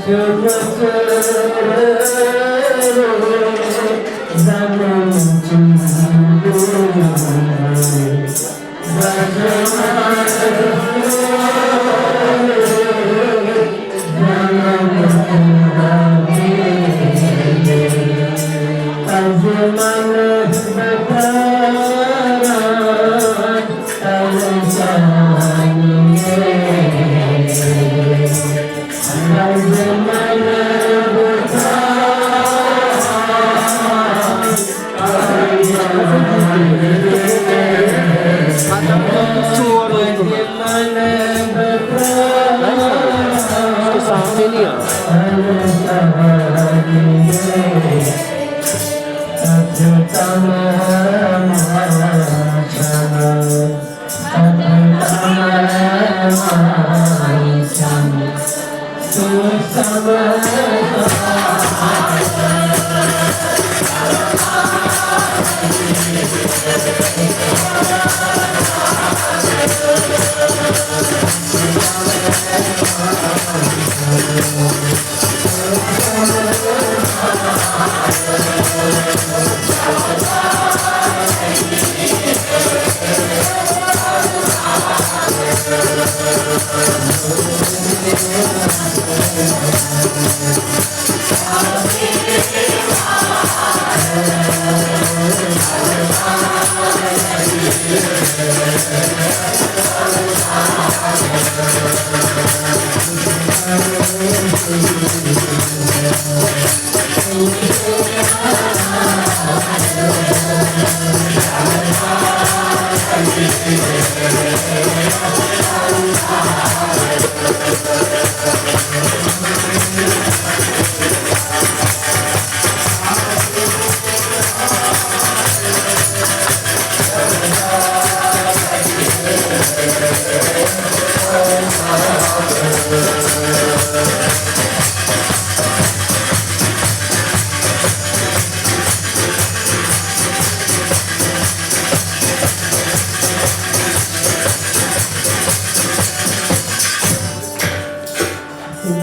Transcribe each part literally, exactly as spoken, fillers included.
ژور روٗدۍ تِمن۔ اس کے سامنے نہیں آ رہا۔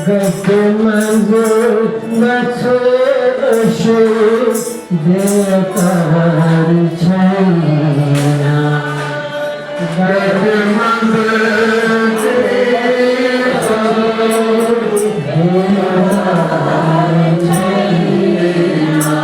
گَتہِ منٛز گژھو أسۍ بیکار چھینا۔ گَتہِ منٛز گژھو بیکار چھینا۔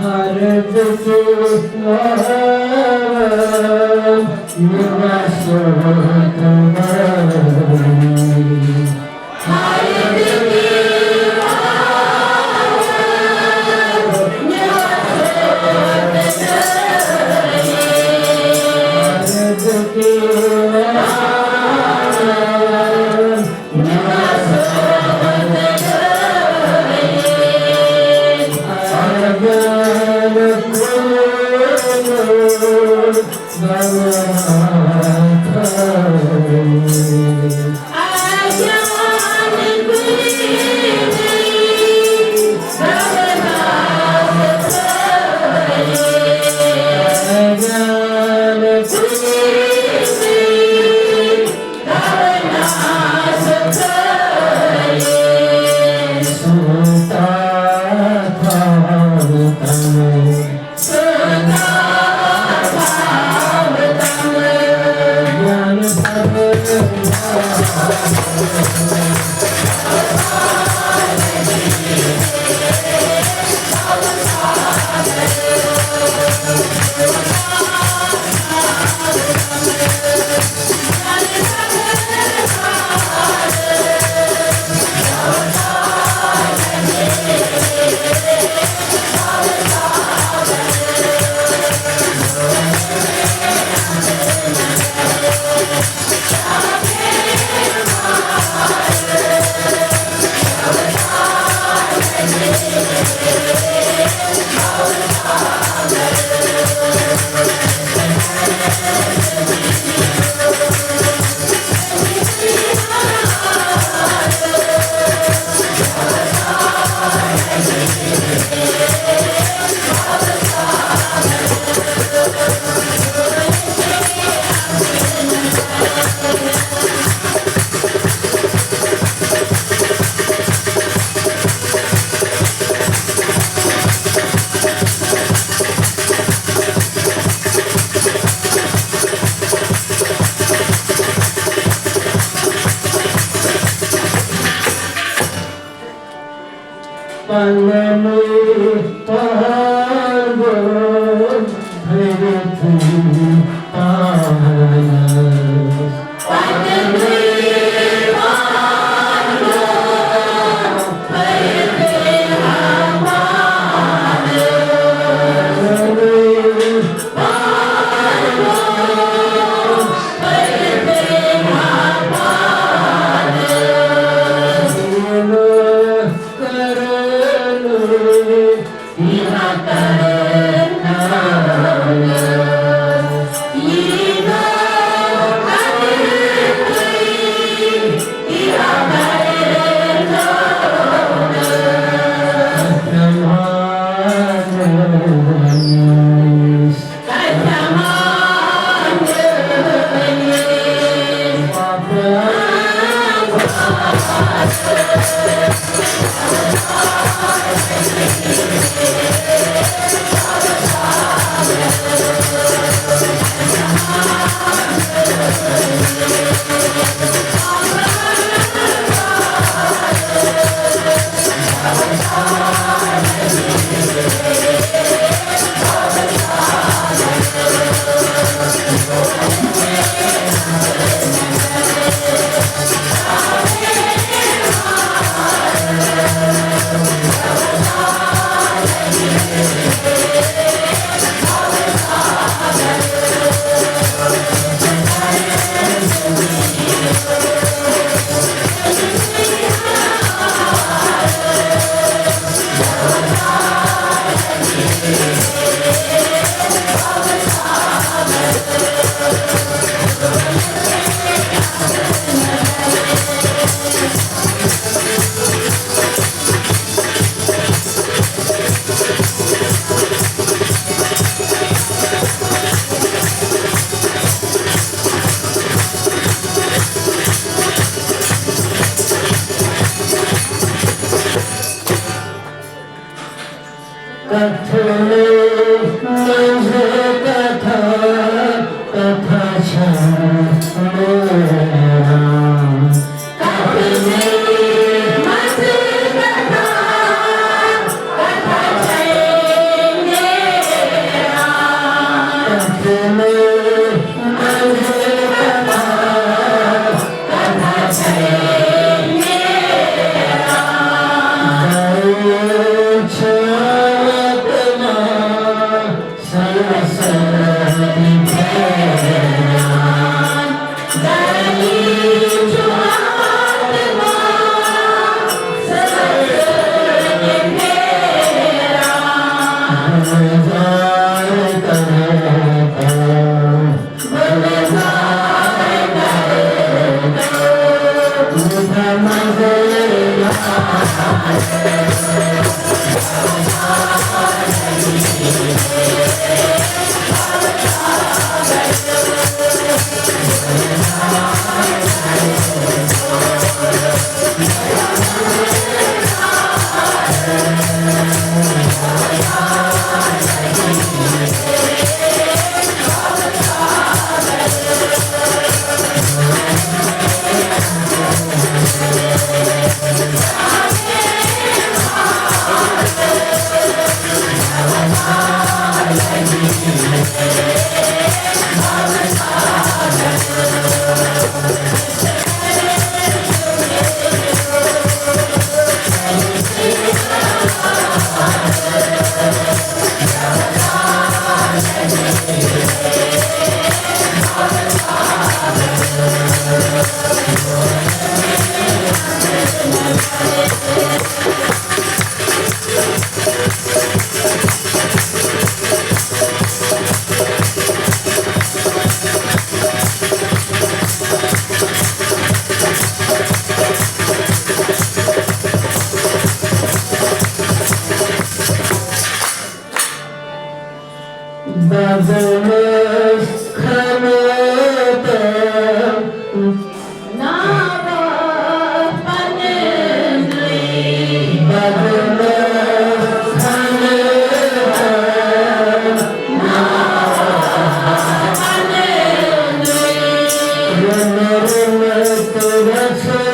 ہر دِلہِ یِوان سوٗنٛچ۔ پننُے پان گوٚو بٔرِتھ پانس۔ کتھٕ منٛز کتھا، کتھا چھےٚ نیران۔ کتھٕ منٛز کتھا، کتھا چھےٚ نیران۔ کتھٕ منٛز کتھا، بدنس کھنتن ناوہ پننُے۔ بدنس کھنتن ناوہ پننُے۔ رُنہٕ رُنہٕ تہٕ گژھن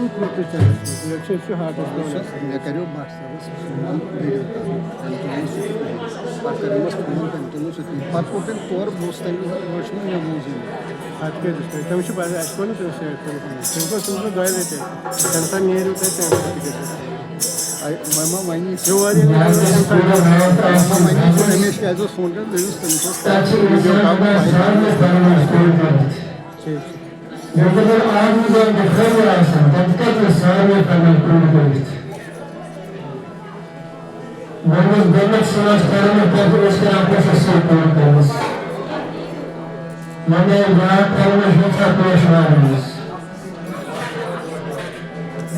ییٚتہِ چھِ، ییٚتہِ چھِ ہاٹَس پٮ۪ٹھ۔ مےٚ کَریو ماسٹَرَس فون، ویٖڈیو کال، تٔمۍ تُل نہٕ سُہ کِہیٖنۍ۔ پَتہٕ کَریومَس فون، تٔمۍ تُل نہٕ سُہ کِہیٖنۍ۔ پَتہٕ کوٚر تٔمۍ تورٕ، بہٕ اوسُس تَمہِ وِزِ، وٕچھ نہٕ مےٚ بوٗزٕے نہٕ۔ اَتھ کیٛاہ دِژ تۄہہِ؟ تٔمِس چھِ پَتہٕ، اَسہِ کوٚر نہٕ تٔمِس سۭتۍ فون کِہیٖنۍ۔ تٔمۍ کوٚر، تٔمِس دوٚپ دۄیہِ لَٹہِ۔ تَمہِ ساتہٕ نیرِو تُہۍ تَمہِ سۭتۍ تہِ گٔژھِتھ۔ آے، وۄنۍ ما وَنہِ یہِ؟ یور ییٚلہِ نیرِو تَمہِ ساتہٕ۔ وۄنۍ ما وَنہِ یہِ؟ أمِس کیٛازِ اوس فون کَران؟ تٔمِس، تٔمِس اوس ویٖڈیو کال پَے۔ ٹھیٖک چھُ۔ ییٚلہِ تِمَن آز نظام بُخٲری آسان، تَتہِ کَتہِ ٲسۍ سارنٕے پَنٕنۍ پوٗرٕ کٔرِتھ؟ وۄنۍ اوس گۄڈٕنیُک سُہ اوس کران، پٮ۪ٹھٕ اوس کران پٮ۪ٹھٕ سۭتۍ کٲم کٔرمٕژ۔ وۄنۍ آیہِ بیٛاکھ پھٮ۪رن، ہیٚژھا پوش وارِ منٛز۔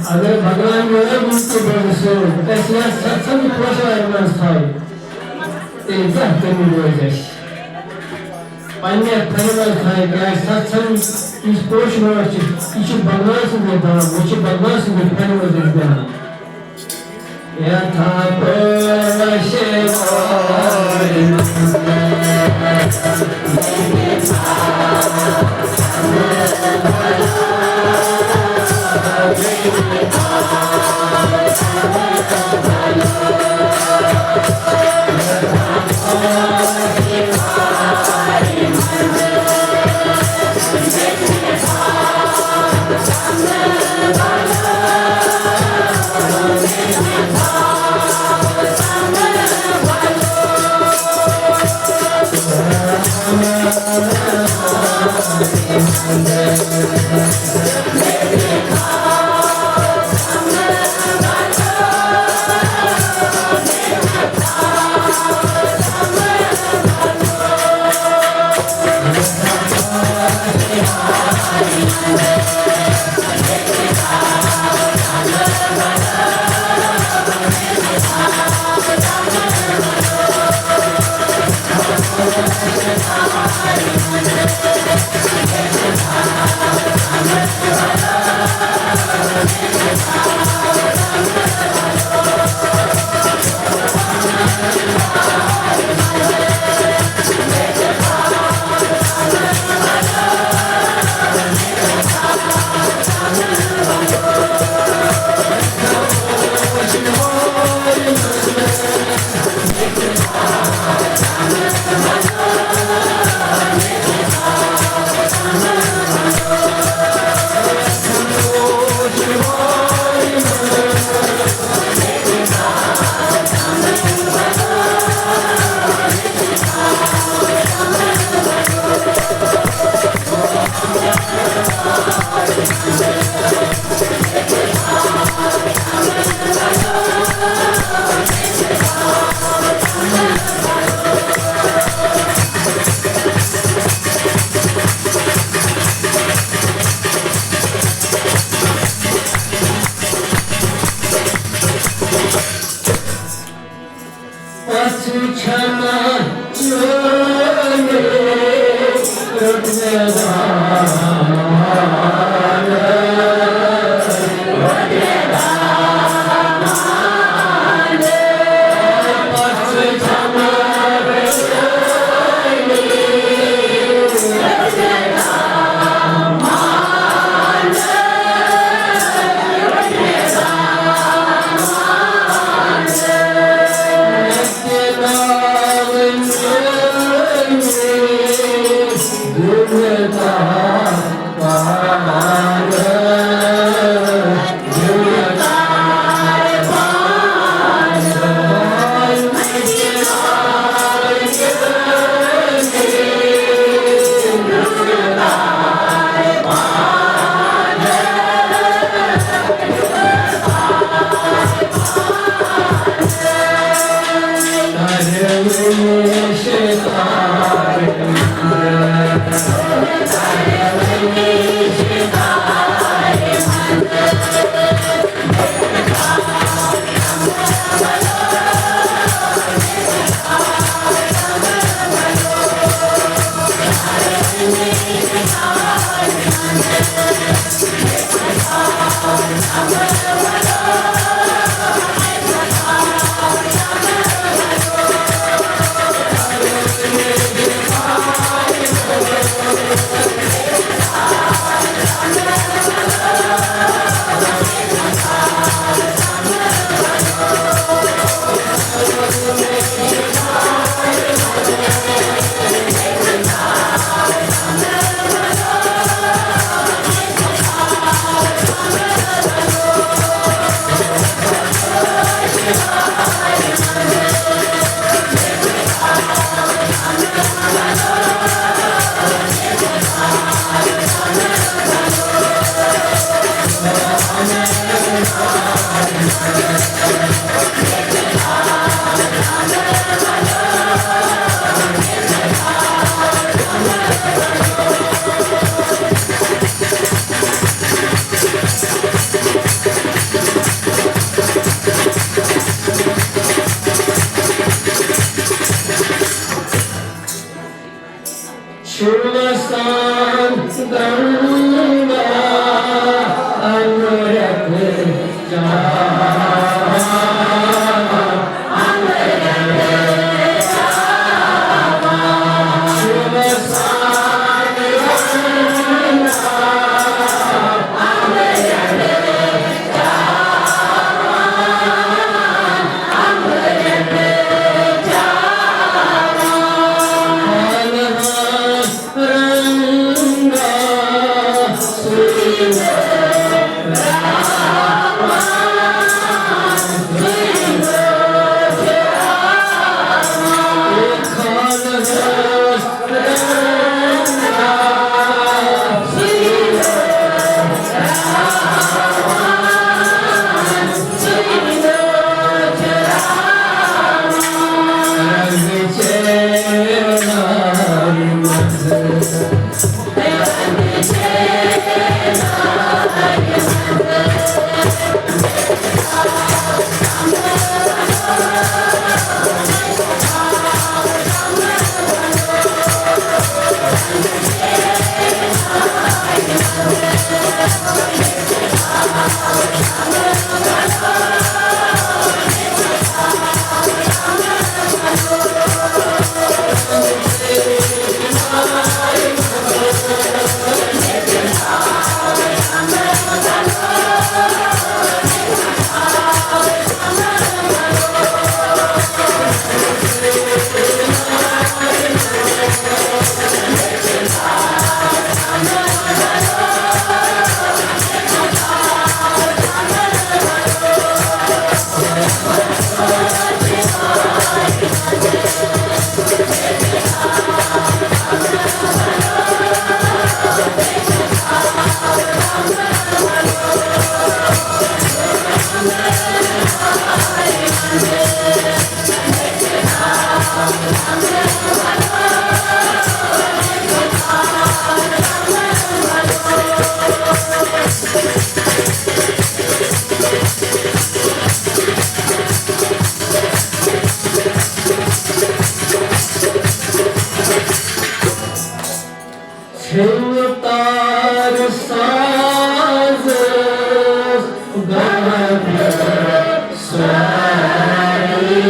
اگر بھگوان یور یِم تہِ بٔڑٕ سۭتۍ، اَسہِ یَتھ ستسنٛگ پوش وارِ منٛز تھایہِ، تیٚلہِ کیٛاہ کٔمی روزِ اَسہِ؟ پننہِ پھلہِ منٛز تھایہِ کٲنٛسہِ ستھ سنگ یُس پوشہِ مٲٹھ چھِ، یہِ چھِ بھگوان سٕنٛدِ دان، یہِ چھِ بھگوان سٕنٛدِ پھلہِ منٛز أسۍ دِوان۔ یتھا پوشہِ تار ساز گاوٕ سارے،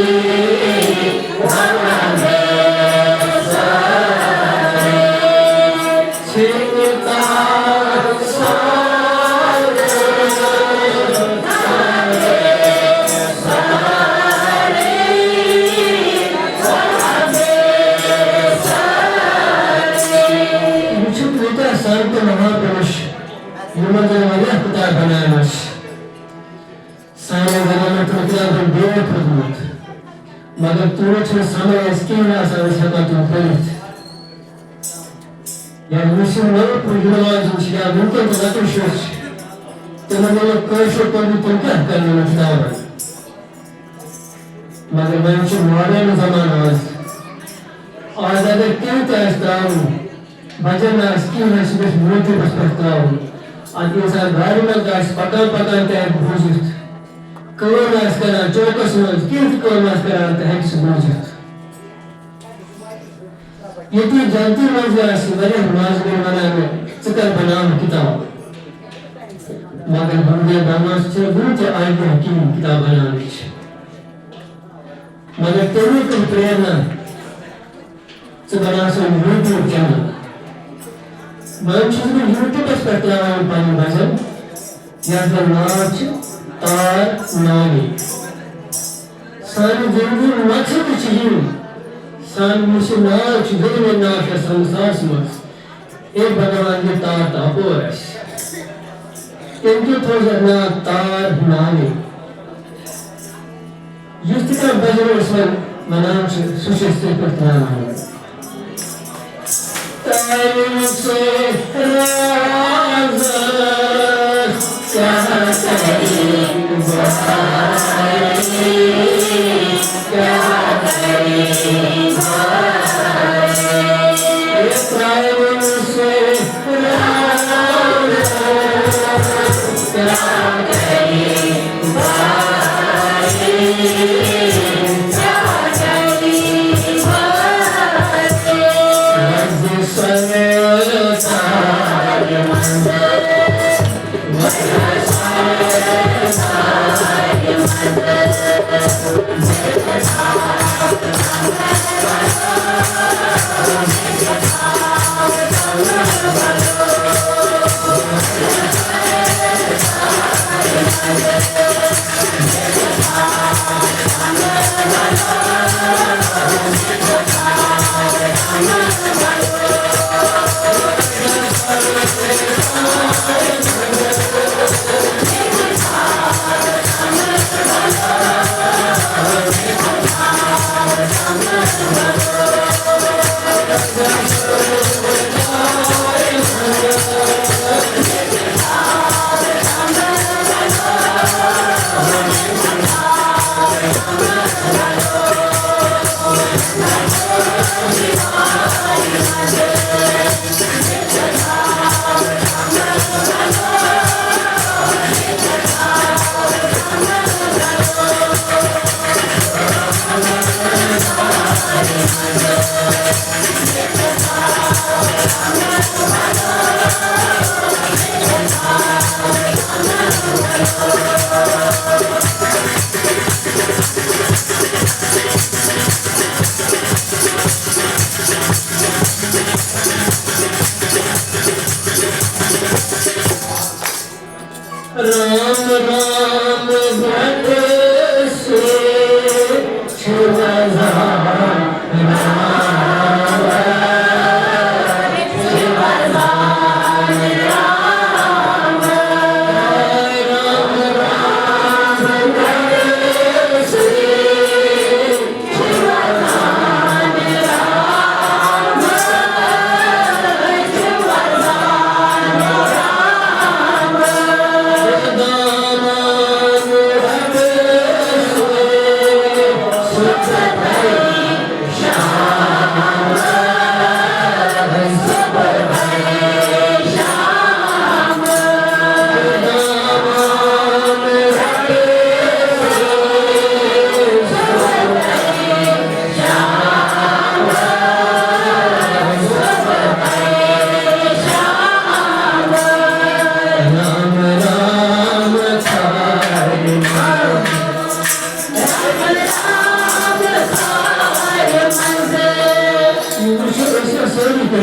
گاوٕ سارے۔ چھِنہٕ تار ساز وٕچھِو، کۭتیٛاہ سنت مہاپُرُش، یِمن زن واریاہ کِتاب بناومٕژ۔ سانٮ۪ن زنانن چھُ کِتابن برٛونٛٹھ روٗدمُت، مگر تِمن چھُنہٕ سمے اَسہِ کِہیٖنۍ آسان، أسۍ ہٮ۪کو تِم پٔرِتھ۔ یا یُس یِم نٔو پُے یِنہٕ واجٮ۪ن چھِ یا وٕنکٮ۪ن تہِ لۄکٕٹۍ شُرۍ چھِ، تِمن ییٚلہِ کٲشُر توٚگُے، تِم کیٛاہ کرن یِمن کِتابن؟ مگر وۄنۍ چھُ ماڈٲرٕن زمانہٕ آز۔ آز اگر کینٛہہ تہِ آسہِ ترٛاوُن، بچن آسہِ کینٛہہ آسہِ، سُہ گژھِ یوٗٹیوٗبس پٮ۪ٹھ ترٛاوُن۔ اَتھ اِنسان گاڑِ منٛز آسہِ پکان پکان تہِ ہٮ۪کہِ بوٗزِتھ، کٲم آسہِ کران چوکس منٛز، کینٛہہ تہِ کٲم آسہِ کران تہِ ہٮ۪کہِ سُہ بوٗزِتھ۔ ییٚتہِ جلدی منٛز آسہِ واریاہ ماجہِ بیٚنہِ ونان مےٚ، "ژٕ کر بناو کِتاب؟" مگر ہُم گٔے دپان، "ژےٚ وُنہِ تہِ آیہِ نہٕ کِہیٖنۍ کِتاب بناونٕچ۔" مگر تٔمۍ کٔر پریرنا، "ژٕ بناو سا یوٗٹیوٗب چینل۔" وۄنۍ چھُس بہٕ یوٗٹیوٗبس پٮ۪ٹھ ترٛاوان یِم پنٕنۍ غزل، یَتھ زَن ناو چھُ تار ناوے۔ سانہِ زِندگی ہُنٛد مقصد تہِ چھُ یی، سانہِ یُس یہِ ناو چھُ، یہِ ناو چھُ اَسہِ سمجھس منٛز، اے بھگوان، یہِ تار تہٕ اَپور اَسہِ۔ تٔمۍ کیٛاہ تھوٚو یَتھ ناو تار ناوے؟ یُس تہِ کانٛہہ بجر أسۍ وۄنۍ وَنان چھِ، سُہ چھِ أسۍ تٔتھۍ پٮ۪ٹھ ترٛاوان۔ تعلیم سے راز کیا کریں بھائی، کیا کریں بھائی؟ تعلیم سے راز کیا کریں بھائی؟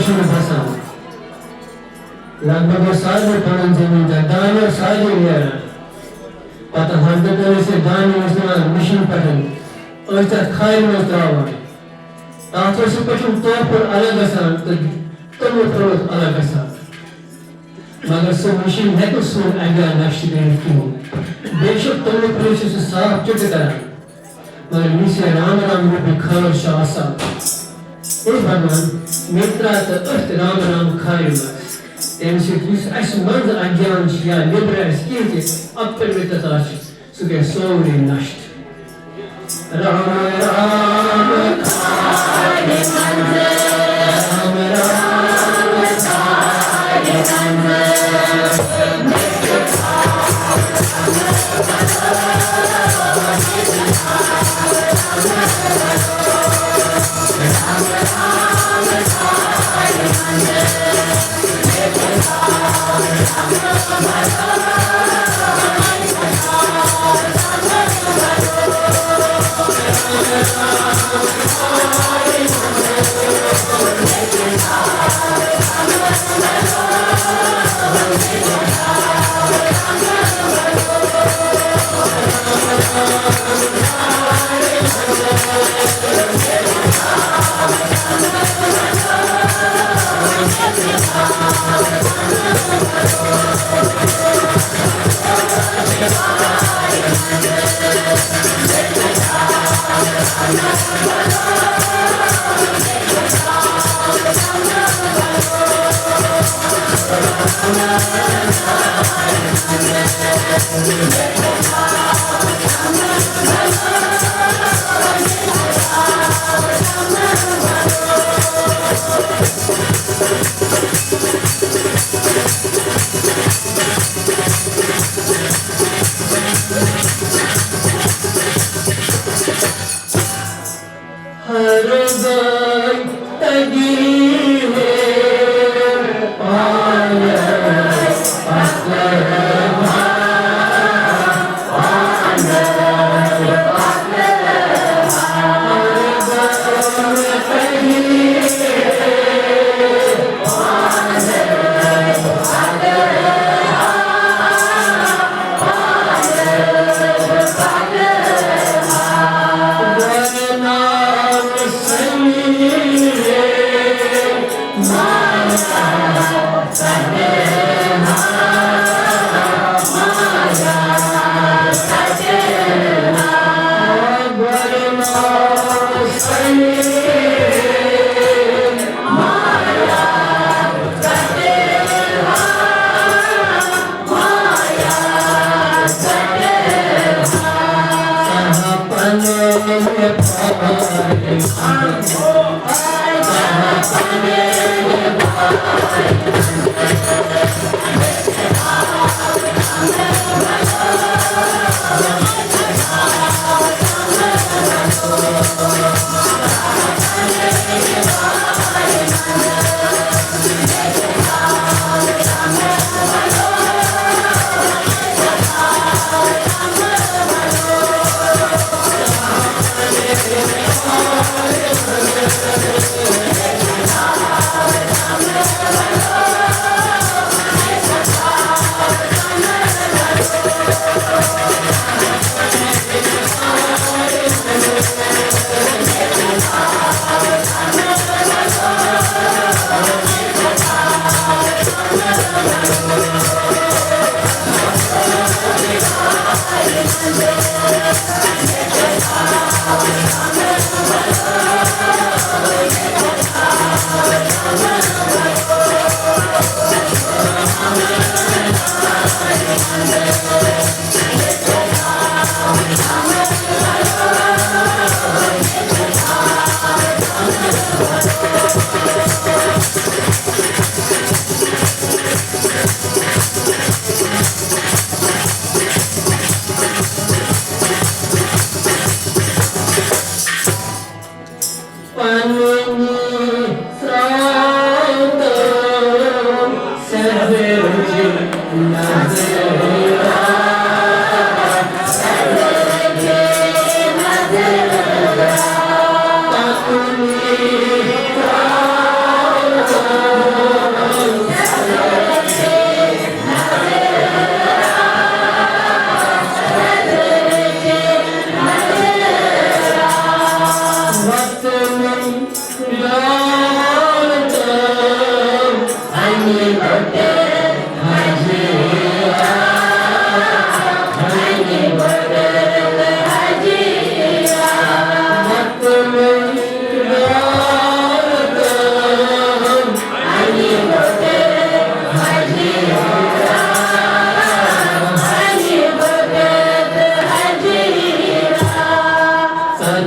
چھُنہٕ بَسان۔ لگ بگ اوس سارنٕے پَنُن زٔمیٖن تَتہِ، دانہِ اوس سارنٕے نیران۔ پَتہٕ ہردٕ کٔر أسۍ یہِ دانہِ اوس نِوان مِشیٖن پٮ۪ٹھ، ٲسۍ تَتھ کھارِ منٛز ترٛاوان۔ تَتھ اوس یِتھ پٲٹھۍ توپُر الگ گژھان تہٕ توٚمُل پھوٚل اوس الگ گژھان۔ مگر سُہ مِشیٖن ہیٚکہِ سون اَگیار نشٹ کٔرِتھ کِہیٖنۍ۔ بے شک توٚمُل پھوٚل چھُ سُہ صاف چُٹہٕ کران۔ مگر یُس یہِ رام رام روٗپی خٲر چھُ آسان، اے بھگوان، مےٚ ترٛاو تہٕ أتھۍ رام رام کھارِ منٛز۔ تَمہِ سۭتۍ یُس اَسہِ منٛز اگیان چھُ یا نیٚبرٕ اَسہِ کینٛہہ تہِ اَپُر مےٚ تَتھ آسہِ، سُہ گژھِ سورُے نشٹ۔ رام رام کھارِ منٛز، رام رام کھارِ منٛز۔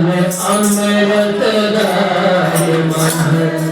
امرت دائم، امرت دائم۔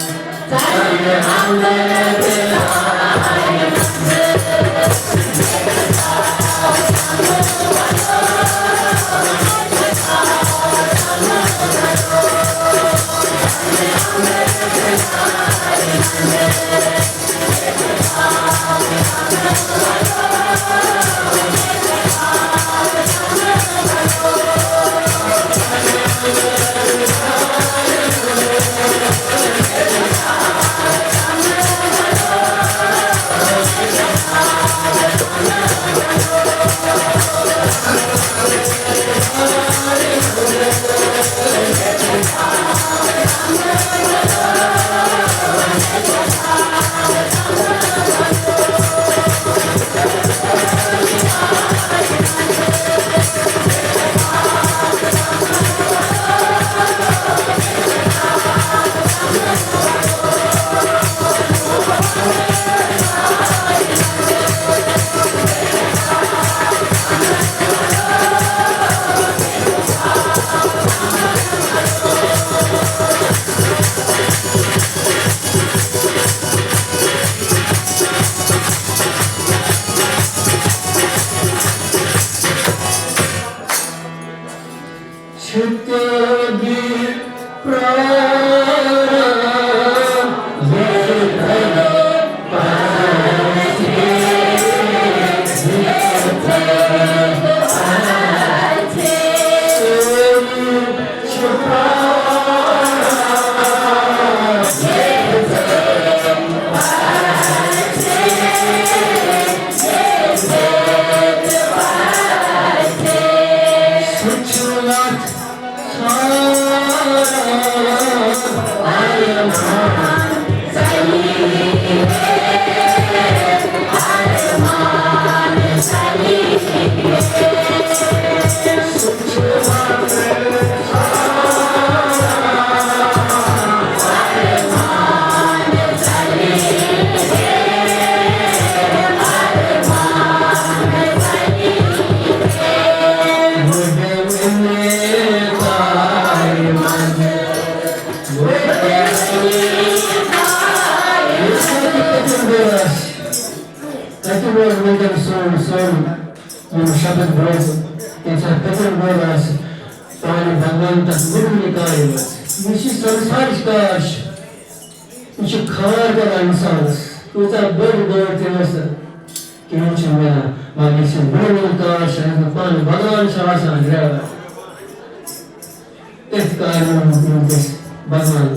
تَتہِ وول وٕنکیٚن سون، سون یِم شبد بوزٕ، ییٚمہِ ساتہٕ تَتٮ۪ن وول آسہِ، پانہٕ بھگوان تَتھ مُرمُنہِ کارِ منٛز۔ یُس یہِ سنسارٕچ کار چھِ، یہِ چھِ خار کران اِنسانَس۔ کۭژاہ بٔڑ گٲڑۍ تہِ ٲس نہٕ، کِہیٖنۍ چھُنہٕ مِلان۔ مگر یُس یہِ مُرمُنہِ کار چھِ، یَتھ منٛز پانہٕ بھگوان چھِ آسان driver۔ تٔتھۍ کارِ منٛز وٕنکیٚس بَنان۔